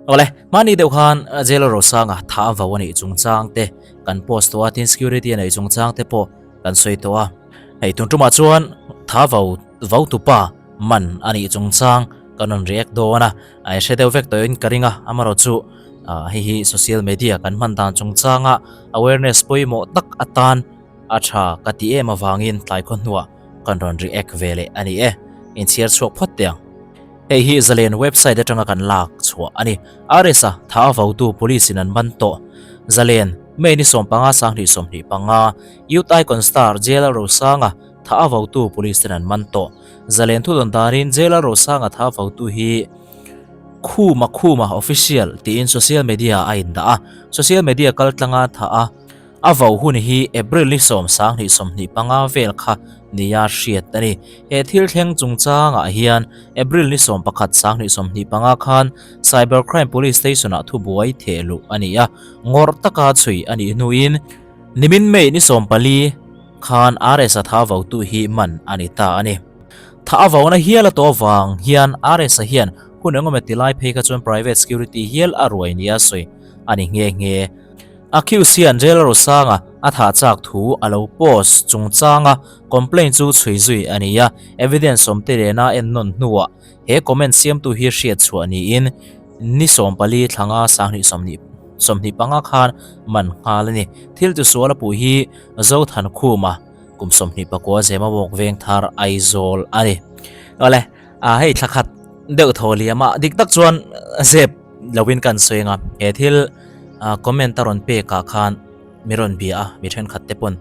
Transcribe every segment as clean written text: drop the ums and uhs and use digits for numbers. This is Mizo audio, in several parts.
Awle, hmani deuh khan Jail Rosanga tha vo a nih chungchang te kan post tawh a, tin security a neih chungchang te pawh kan sawi tawh a. Hei tun tumah chuan tha vo vo tupa man a nih chungchang kan rawn react dawn a, a hre deuh vek tawhin ka ring a, amarawh chu hei hi social media kan hman dan chungchanga awareness pawimawh tak atan a tha ka ti em avangin tlai khaw hnuah kan rawn react ve leh a ni e, inchhiar chhuak phawt teh ang. Hei hi Zalen website atanga kan lak chhuah a ni. RS-a tha a votu police in an man tawh. Zalen, May ni 15 2025, Youth Icon star Jailer Rosanga tha a votu police ten an man tawh. Zalen thudawn danin Jailer Rosanga tha a votu hi Khuma Khuma Official tiin social media a indah a. Social media kaltlanga tha a A vo hun hi April ni 10, 2025 vel kha nia hriat a ni. He thil thleng chungchangah hian April ni 11, 2025 khan Cyber Crime Police Station-ah thubuai theh luh a ni a, ngawrh taka chhui a nih hnuin nimin May ni 14 khan RS-a tha votu hi man a ni ta a ni. Tha a vona hial a tawh avang hian RS-a hian hun engemaw tilai phei kha chuan private security hial a ruai nia sawi a ni nghe nghe. Accused hian Jail Rosanga a thah chak thu a lo post chungchanga complaint chu chhui zui a ni a, evidence awmte lena ennawn hnuah he comment siamtu hi hriat chhuah niin ni 14 thlanga 2025 khan man nghal a ni. Thil tisual a puh hi Zothankhuma kum 29 zema walk veng thar Aizawl a ni. Awle, hei thla khat deuh thaw liam a, dik tak chuan zep loin kan sawi ang a, he thil comment a rawn pek ah khan mi rawn bia a, mi thenkhat te pawn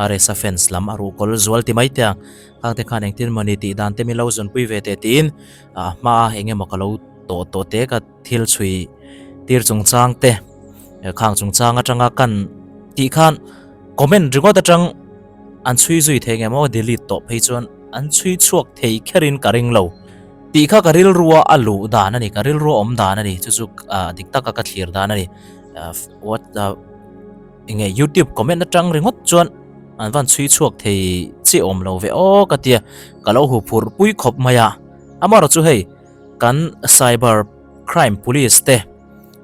RSa fans lam a ruhkawl zual ti mai te ang, khang te khan engtin mawni tih dan te min lo zawnpui ve teh tiin a hma a eng emaw ka lo tawh tawh te ka thil chhui tir chungchang te khang chungchang atanga kan tih khan comment ringawt atang an chhui zui thei nge maw delete tawh phei chuan an chhui chhuak thei kherin ka ring lo. Tih kha ka rilrua a luh dan a ni, ka rilrua awm dan a ni, chu chu dik taka ka thlir dan a ni. What enge YouTube comment atang ringawt chuan an van chhui chhuak thei chi awm lo ve aw ka tia, ka lo hu phur pui khawp mai a. Amaherawhchu chu hei kan cyber crime police te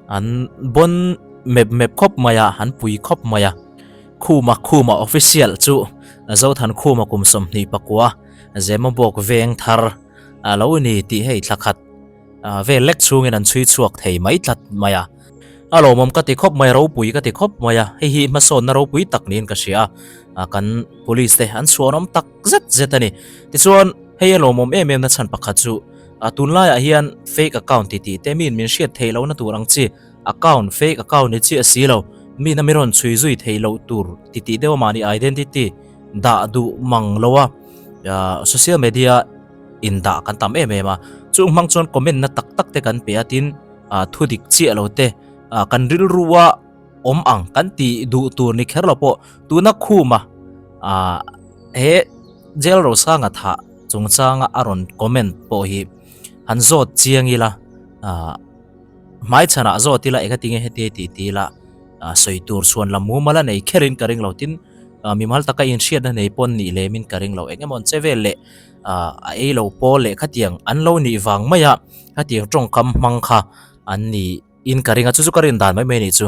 an bawn mep mep khawp mai a, an pui khawp mai a. Khuma Khuma official chu Zothankhuma kum 29 Zemabawk veng thar a lo ni tih hei thla khat vel lek chhungin an chhui chhuak thei mai tlat mai a. A lawmawm ka ti khawp mai, ropui ka ti khawp mai a, hei hi hmasawnna ropui tak niin ka hria a, kan police te an chhuanawm tak zet zet a ni. Tichuan hei a lawmawm em em na chhan pakhat chu tunlaiah hian fake account ti tih te miin min hriat theih lohna tur ang chi account fake account ni chiah si lo, miin a mi rawn chhui zui theih loh tur ti tih deuh a mahni identity dah duh mang lo a, social media in dah kan tam em em a, chung hmang chuan comment na tak tak te kan pe a tin thu dik chiah lo te kan rilru a awm ang kan tih duh tur ni kher lo pawh tuna khuma he jail Rosanga thah chungchanga a rawn comment pawh hi han zawt chiang ila hmaichhanah zawt ila eng atinge heti tih ti ila sawi tur chhuan lam mumal a nei kherin ka ring lo tin mimal taka inhriatna nei pawn nih lemin ka ring lo eng emaw an che vel leh a ei lo pawl leh khatiang an lo nih vang mai a khatiang tawngkam hmang kha an ni in ka ring a chu chu ka rin dan mai mai nih chu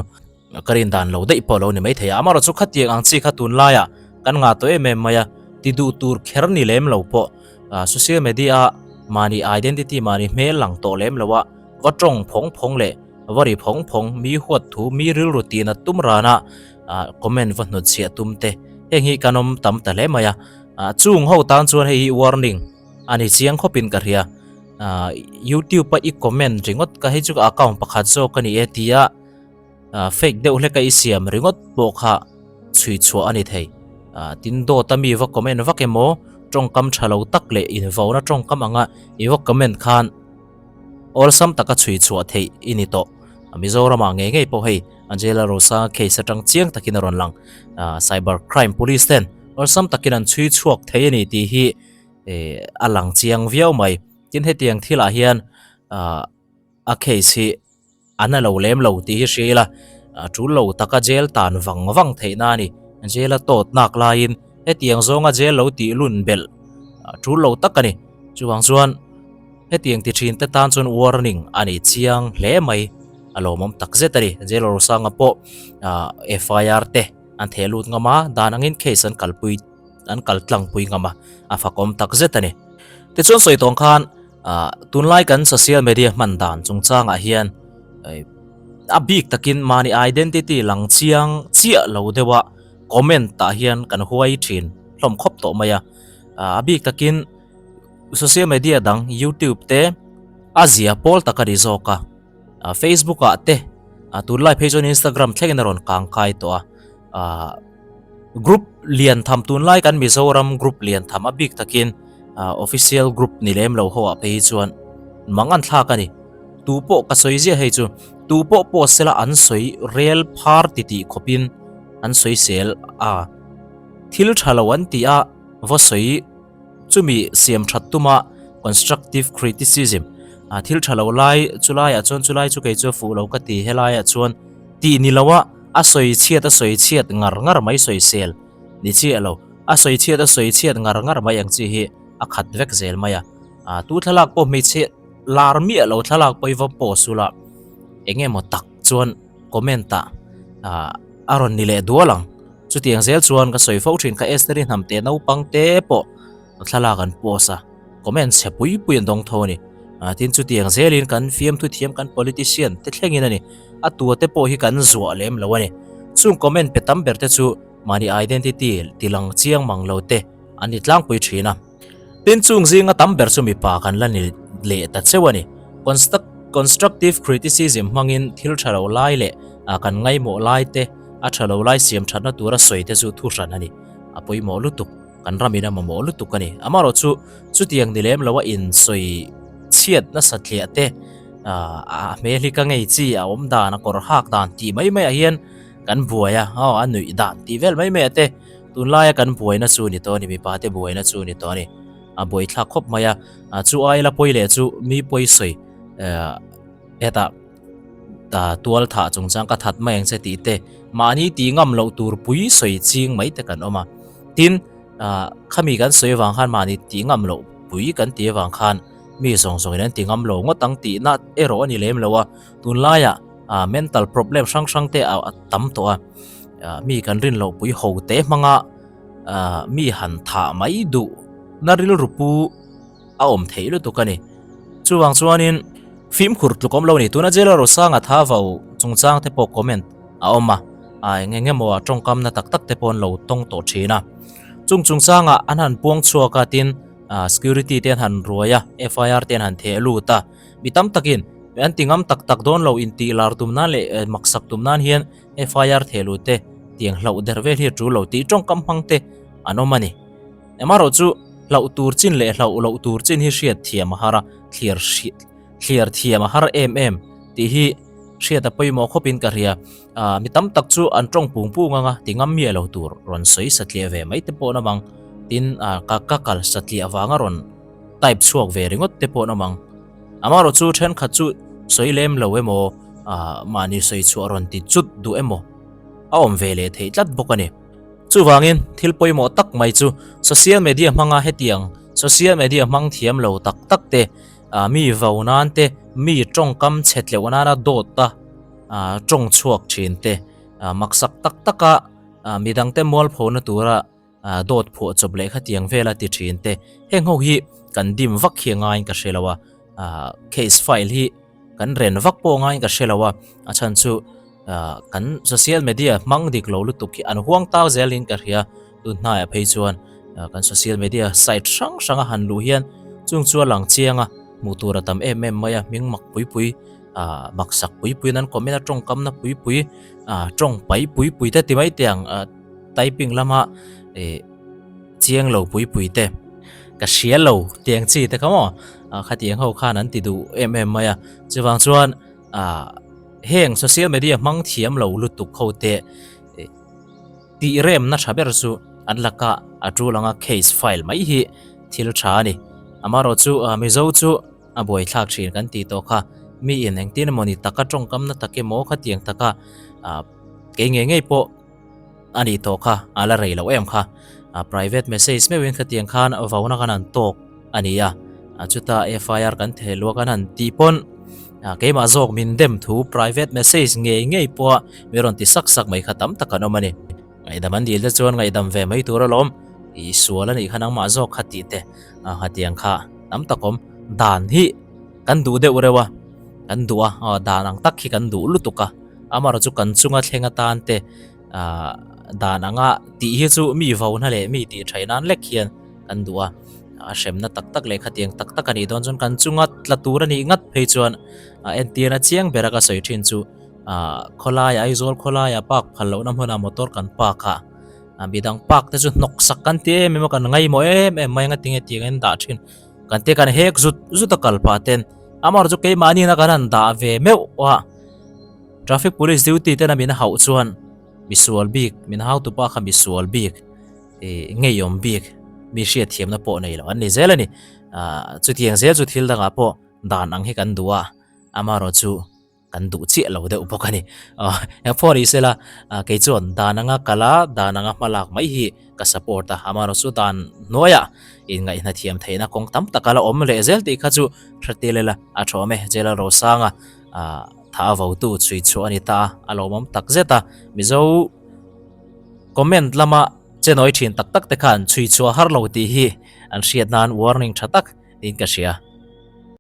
ka rin dan lo daih pawh lo ni mai thei a amaherawh chu khatiang ang chi kha tunlaiah kan ngah tawh em em mai a ti duh tur kher ni lem lo pawh social media a mahni identity mahni hmel lang tawh lem lo a va tawng phawng phawng leh va ri phawng phawng mi huat thu mi rilru tihna tum rana comment va hnawt chhiah tum te heng hi kan awm tam ta hle mai a chung ho tan chuan hei hi warning a ni chiang khawpin ka hria youtube a i comment ringawt ka hei chu ka account pakhat zawk a ni e tia fake deuh hlek a i siam ringawt pawh kha chhui chhuah a ni thei tin dawt a mi va comment vak emaw tawngkam tha lo tak leh invauna tawngkam anga i va comment khan Awlsam taka chhui chhuah theih i ni tawh. Mizoramah ngei ngei pawh hei Angela Rosa case atang chiang takin a rawn lang. Cyber crime police ten awlsam takin an chhui chhuak thei a ni tih hi a lang chiang viau mai. Tin hetiang thilah hian a case hi an a lo lem lo tih hi hria ila, tul lo taka jail tan vang vang theihna a ni. Jail a tawt nak laiin hetiang zawnga jail lo tih lun belh tul lo tak a ni. Chuvang chuan. Hetiang ti thin te tan chuan warning a ni chiang hle mai. A lawmawm tak zet a ni. Jail Rosanga pawh FIR te an theh lut ngam a, dan angin case an kalpui an kal tlangpui ngam a, a fakawm tak zet a ni. Tichuan sawi tawng khan tunlai kan social media hman dan chungchangah hian a bik takin mahni identity lang chiang chiah lo deuha comment ah hian kan huai thin hlawm khawp tawh mai a. A bik takin social media dang youtube te a zia pawl tak a ni zawk a. Facebook ah te tunlai phei chuan Instagram thlengin a rawn kang kai tawh a. Ahh group lian tham tunlai kan Mizoram group lian tham a bik takin ahh official group ni lem lo ho ah phei hi chuan mang an thlak a ni. Tu pawh ka sawi ziah hei chu tu pawh post sela an sawi rel phar ti tih khawpin an sawi sel a thil tha lo an tih a va sawi Chumi siam that tuma constructive criticism, a thil tha lo lai chulaiah chuan chulai chu kei chu a fuh lo ka ti helaiah chuan tih ni loa a sawi chhiat a sawi chhiat ngar ngar mai sawi sel ni chiah lo a sawi chhiat a sawi chhiat ngar ngar mai ang chi hi a khat vek zel mai a a tu thlalak pawh hmeichhe lar miah lo thlalak pawh i va post ula eng emaw tak chuan comment ah a rawn ni leh dual ang. Chutiang zel chuan ka sawi fo thin kha Estheri hnam te naupang te pawh thlalak an post a, comment chhe pui pui an dawng tho a ni. Tin chutiang zelin kan fiamthu thiam kan politician te thlengin a ni. A tua te pawh hi kan zuah lem lo a ni. Chung comment pe tam ber te chu mahni identity tilang chiang mang lo te an ni tlangpui thin a. Tin chung zinga tam ber chu mipa kan la ni leh ta cheu a ni. Constructive criticism hmangin thil tha lo lai leh kan ngaimawh lai te, a tha lo lai siam thatna tura sawi te chu thu hran a ni. A pawimawh lutuk, kan ramin a mamawh lutuk a ni. Amaherawh chu chutiang ni lem loa insawi chhiat nasa tliah te, a hmel hi ka ngei chi, a awm dan, a kawr hak dan tih mai maiah hian kan buai a, aw a nuih dan tih vel mai maiah te Tunlaia kan buaina chu ni tawh a ni, mipate buaina chu ni tawh a ni. A buaithlak khawp mai a, chu ai la pawi leh chu mi pawi sawi hetah tual thah chungchang ka that mai ang che tih te, mahni tih ngam loh tur pui sawi ching mai te kan awm a. Tin, khami kan sawi avang khan mahni tih ngam loh pui kan tih avang khan mi zawng zawngin an ti ngam lo ngawt ang tihna erawh a ni lem lo a. Tunlaiah mental problem hrang hrang te a tam tawh a. Mi kan rin loh pui ho te hmanga mi han thah mai duh na rilru pu a awm theih lutuk a ni. Chuvang chuanin fimkhur tluk awm lo a ni. Tuna Jail Rosanga tha vo chungchang te pawh comment a awm a, eng eng emaw a tawngkamna tak tak te pawh an lo tawng tawh thin a. Chung chungchangah an han puang chhuak a tin security te an han ruai a, FIR te an han theh lut a. Mi tam takin an ti ngam tak tak dawn lo intih lar tum nan leh maksak tum nan hian FIR thehlu te tiang hlauh der vel hi a tul lo tih tawngkam hmang te an awm a ni. Amaherawh chu hlauh tur chin leh hlauh loh tur chin hi hriat thiam a har a, thliar thliar thiam a har em em tih hi hriat a pawimawh khawpin ka hria. Aaa mi tam tak chu an tawng pung pung ang a, ti ngam miah lo tur rawn sawi satliah ve mai te pawh an awm ang. Tin, aa ka ka kal satliah vanga rawn type chhuak ve ringawt te pawh an awm ang. Amaherawh chu thenkhat chu sawi lem lo emaw ah mahni sawi chhuah rawn ti chut duh emaw a awm ve leh theih tlat bawk a ni. Chuvangin thil pawimawh tak mai chu social media hmanga hetiang social media hmang thiam lo tak tak te ah mi vo nan te mi tawngkam chhe tleuh nana dawt a ah tawng chhuak thin te ah maksak tak taka ah midangte mualphona tura Ah dawt phuah chawp leh khatiang vela ti thin te heng ho hi kan dim vak hi a ngaiin ka hre lo a ah case file hi kan ren vak pawh a ngaiin ka hre lo a a chhan chu ah kan social media hmang dik lo lutuk hi an huang tau zel in ka hria tun hnaiah phei chuan ah kan social media site hrang hrang a han luh hian chung chu a lang chiang a hmuh tur a tam em em mai a hming mak pui pui ah maksak pui pui in an comment a tawngkamna pui pui ah tawng pai pui pui te ti mai teh ang ah. Typing lama eh chiang lo pui pui te ka hria lo tiang chi te kha maw khatiang ho khan an ti duh em em mai a chuvang chuan ah heng social media hmang thiam lo lutuk ho te tih remna tha ber chu an laka a tul anga case file mai hi thil tha a ni amaherawh chu Mizo chu a buaithlak thin kan tih tawh kha mi in engtin emawni taka tawngkamna tak emaw khatiang taka ah kei ngei ngei pawh. A nih tawh kha, a la rei loh em kha. A private message meuhin khatiang khan vauna khan an tawk a ni a. A chuta FIR kan theh luak an han tih pawn Keimah zawk min dem thu private message ngei ngei pawha mi rawn ti sak sak mai kha tam tak an awm a ni. Ngaihdam an dil te chuan ngaihdam ve mai tur alawm, i sual a nih kha nangmah zawk kha tih te hetiang kha tam tak awm. Dan hi kan duh deuh reuh a, kan duh a, dan ang tak hi kan duh lutuk a, amaherawhchu chu kan chunga thleng atan te dan anga tih hi chu mi vona leh mi tih thaih nan lek hian kan duh a, a hremna tak tak leh khatiang tak tak a nih dawn chuan kan chunga tla tur a nih ngat phei chuan entirna chiang bera ka sawi thin chu ah khawlai Aizawl khawlaia park phal lohna hmunah motor kan park a ah midang park te chu hnawk sak kan ti em em a kan ngaihmawh em em mai a ngatinge tiang in dah thin kan te kan hek zut zut a kal pah ten amaherawhchu chu keimahni na kan han dah ve meuh a traffic police duty ten a min hauh chuan misual bik min hau tupa kha misual bik ih ngeiawm bik mi hriatthiamna pawh nei lo an ni zel a ni ah chutiang zel chu thil dangah pawh dan ang hi kan duh a amaherawhchu. Kan duh chiah lo deuh bawk a ni. Eng pawh ni sela, kei chuan dan anga kal a, dan anga hma lak mai hi ka support a. Amaherawhchu dan hnuaiah inngaihna thiam theihna kawng tam tak a la awm leh zel tih kha chu hre tel ila a tha awm e. Jail Rosanga tha a votu chhui chhuah a ni ta a, a lawmawm tak zet a. Mizo comment lama che nawi thin tak tak te khan chhui chhuah har lo tih hi an hriat nan warning tha tak niin ka hria.